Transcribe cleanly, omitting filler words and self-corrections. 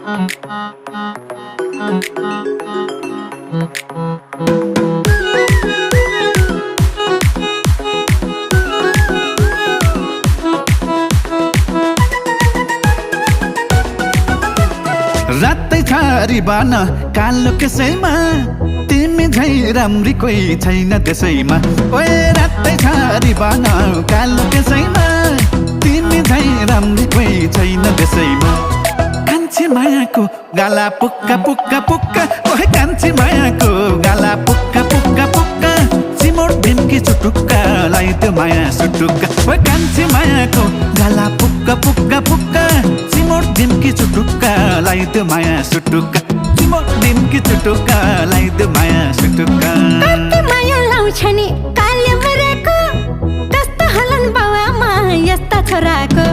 रातै छारी बान कालो केसैमा तिमी झै राम्री कोही छैन त्यसैमा ओए रातै छारी बान कालो केसैमा तिमी झै राम्री कोही छैन त्यसैमा कान्छी मायाको गाला पुक्का पुक्का पुक्का ओए कान्छी मायाको गाला पुक्का पुक्का पुक्का सिमोड भिम्की चुटुक्का लाइदियो माया सुटुक्का ओए कान्छी मायाको गाला पुक्का पुक्का पुक्का सिमोड भिम्की चुटुक्का लाइदियो माया सुटुक्का सिमोड भिम्की चुटुक्का लाइदियो माया सुटुक्का कति माया लाउँछ नि काले मरेको कस्तो हलन बाउआमा यस्ता छोराको